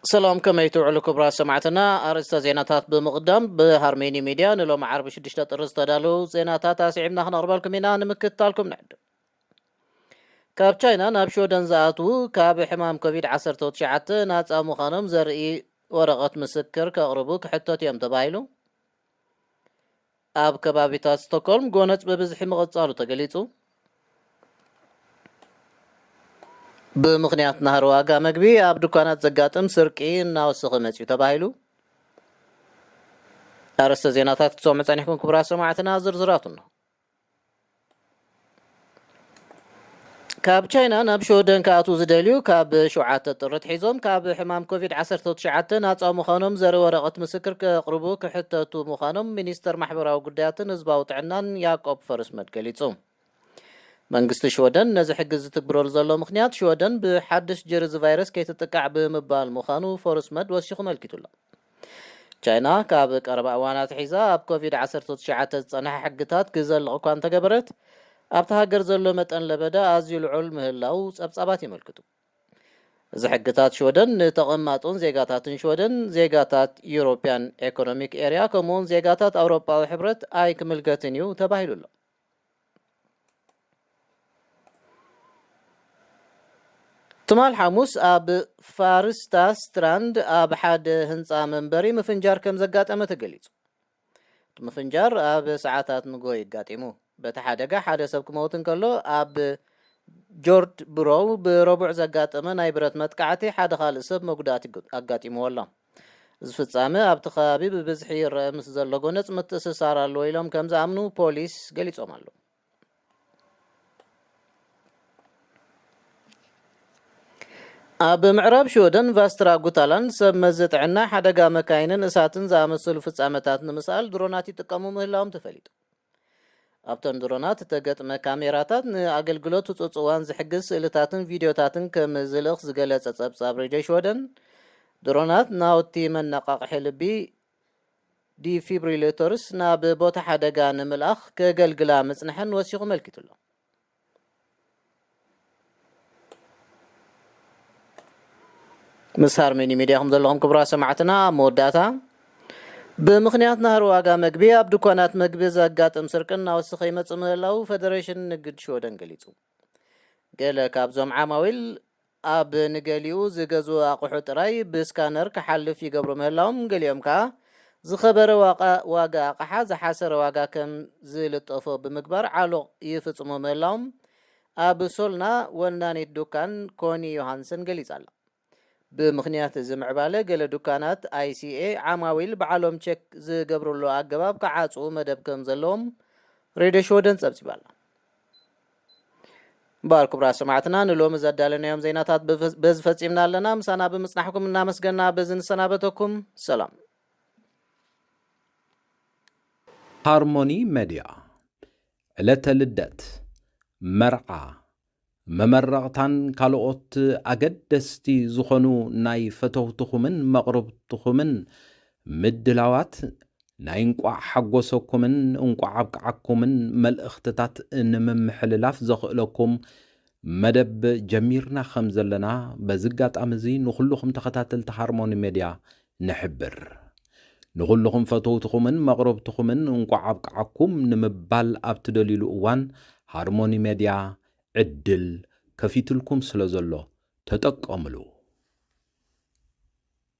ሰላም፣ ከመይ ትውዕሉ ክቡራት ሰማዕትና? ኣርእስተ ዜናታት ብምቕዳም፣ ብሃርሜኒ ሚድያ ንሎሚ ዓርቢ ሽዱሽተ ጥሪ ዝተዳለዉ ዜናታት ኣስዒብና ክነቕርበልኩም ኢና፣ ንምክትታልኩም ንዕድም። ካብ ቻይና ናብ ሽወደን ዝኣትዉ ካብ ሕማም ኮቪድ ዓሰርተ ትሽዓተ ናጻ ምዃኖም ዘርኢ ወረቐት ምስክር ከቕርቡ ክሕተቱ እዮም ተባሂሉ። ኣብ ከባቢታት ስቶኮልም ጎነጽ ብብዝሒ ምቕጻሉ ተገሊጹ። ብምኽንያት ናህሪ ዋጋ መግቢ ኣብ ድኳናት ዘጋጥም ስርቂ እናወሰኸ መጺኡ ተባሂሉ። ኣርእስተ ዜናታት ክትሰምዑ ጸኒሕኩም ክቡራት ሰማዕትና፣ ዝርዝራቱ እንሆ። ካብ ቻይና ናብ ሽወደን ክኣትዉ ዝደልዩ ካብ ሸውዓተ ጥሪ ኣትሒዞም ካብ ሕማም ኮቪድ ዓሰርተ ትሽዓተ ናጻ ምዃኖም ዘርኢ ወረቐት ምስክር ከቕርቡ ክሕተቱ ምዃኖም ሚኒስተር ማሕበራዊ ጉዳያትን ህዝባዊ ጥዕናን ያዕቆብ ፈርስመድ ገሊጹ። መንግስቲ ሽወደን ነዚ ሕጊ ዝትግብረሉ ዘሎ ምኽንያት ሽወደን ብሓድሽ ጀርዚ ቫይረስ ከይትጥቃዕ ብምባል ምዃኑ ፈርስመድ ወሲኹ መልኪቱ ኣሎ። ቻይና ካብ ቀረባ እዋን ኣትሒዛ ኣብ ኮቪድ ዓሰርተ ትሽዓተ ዝጸንሐ ሕግታት ክዘልቕ እኳ እንተገበረት፣ ኣብቲ ሃገር ዘሎ መጠን ለበዳ ኣዝዩ ልዑል ምህላው ጸብጻባት የመልክቱ። እዚ ሕግታት ሽወደን ንተቐማጦን ዜጋታትን ሽወደን፣ ዜጋታት ዩሮፕያን ኤኮኖሚክ ኤርያ፣ ከምኡውን ዜጋታት ኣውሮጳዊ ሕብረት ኣይክምልከትን እዩ ተባሂሉ ኣሎ። ትማል ሓሙስ ኣብ ፋርስታ ስትራንድ ኣብ ሓደ ህንጻ መንበሪ ምፍንጃር ከም ዘጋጠመ ተገሊጹ። እቲ ምፍንጃር ኣብ ሰዓታት ንግሆ እዩ ኣጋጢሙ። በቲ ሓደጋ ሓደ ሰብ ክመውት እንከሎ፣ ኣብ ጆርድ ብሮው ብረቡዕ ዘጋጠመ ናይ ብረት መጥቃዕቲ ሓደ ካልእ ሰብ መጉዳእቲ ኣጋጢምዎ ኣሎ። እዚ ፍጻመ ኣብቲ ከባቢ ብብዝሒ ይረአ ምስ ዘሎ ጎነጽ ምትእስሳር ኣለዎ ኢሎም ከም ዝኣምኑ ፖሊስ ገሊጾም ኣለዉ። ኣብ ምዕራብ ሽወደን ቫስትራ ጉታላንድ ሰብ መዚ ጥዕና ሓደጋ መካይንን እሳትን ዝኣመሰሉ ፍጻመታት ንምስኣል ድሮናት ይጥቀሙ ምህላዎም ተፈሊጡ። ኣብተን ድሮናት እተገጥመ ካሜራታት ንኣገልግሎት ህጹጽ እዋን ዝሕግዝ ስእልታትን ቪድዮታትን ከም ዝልእኽ ዝገለጸ ጸብጻብ ሬድዮ ሽወደን፣ ድሮናት ናውቲ መነቓቕሒ ልቢ ዲፊብሪሌተርስ ናብ ቦታ ሓደጋ ንምልኣኽ ከገልግላ ምጽንሐን ወሲኹ መልኪቱ ኣሎ። ምስ ሃርሜኒ ሚድያ ከም ዘለኹም ክቡራት ሰማዕትና፣ ኣብ መወዳእታ ብምኽንያት ናህሪ ዋጋ መግቢ ኣብ ድኳናት መግቢ ዘጋጥም ስርቂ እናወሰኸ ይመጽእ ምህላው ፈደሬሽን ንግድ ሽወደን ገሊጹ። ገለ ካብዞም ዓማዊል ኣብ ንገሊኡ ዝገዝኡ ኣቑሑ ጥራይ ብስካነር ክሓልፍ ይገብሩ ምህላዎም፣ ገሊኦም ከኣ ዝኸበረ ዋቃ-፣ ዋጋ ኣቕሓ ዝሓሰረ ዋጋ ከም ዝልጠፎ ብምግባር ዓሎቕ ይፍጽሙ ምህላዎም ኣብ ሶልና ወናኒት ዱካን ኮኒ ዮሃንሰን ገሊጻ ኣላ። ብምኽንያት እዚ ምዕባለ፣ ገለ ዱካናት ኣይሲኤ ዓማዊል ባዕሎም ቸክ ዝገብሩሉ ኣገባብ ክዓጽዉ መደብ ከም ዘለዎም ሬድዮ ሽወደን ጸብጺባ ኣላ። እምበኣር ክቡራት ሰማዕትና፣ ንሎሚ ዘዳለናዮም ዜናታት ብፈ-፣ በዚ ፈጺምና ኣለና። ምሳና ብምጽናሕኩም እናመስገና በዚ ንሰናበተኩም። ሰላም። ሃርሞኒ ሜድያ፣ ዕለተ ልደት፣ መርዓ፣ መመረቕታን ካልኦት ኣገደስቲ ዝኾኑ ናይ ፈተውትኹምን መቕርብትኹምን ምድላዋት ናይ እንቋዕ ሓጎሰኩምን እንቋዕ ኣብቅዓኩምን መልእኽትታት ንምምሕልላፍ ዘኽእለኩም መደብ ጀሚርና ከም ዘለና በዚ ኣጋጣሚ እዚ ንኹልኹም ተኸታተልቲ ሃርሞኒ ሜድያ ንሕብር። ንኹልኹም ፈተውትኹምን መቕረብትኹምን እንቋዕ ኣብቅዓኩም ንምባል ኣብ ትደልዩሉ እዋን ሃርሞኒ ሜድያ ዕድል ከፊትልኩም ስለ ዘሎ ተጠቀምሉ።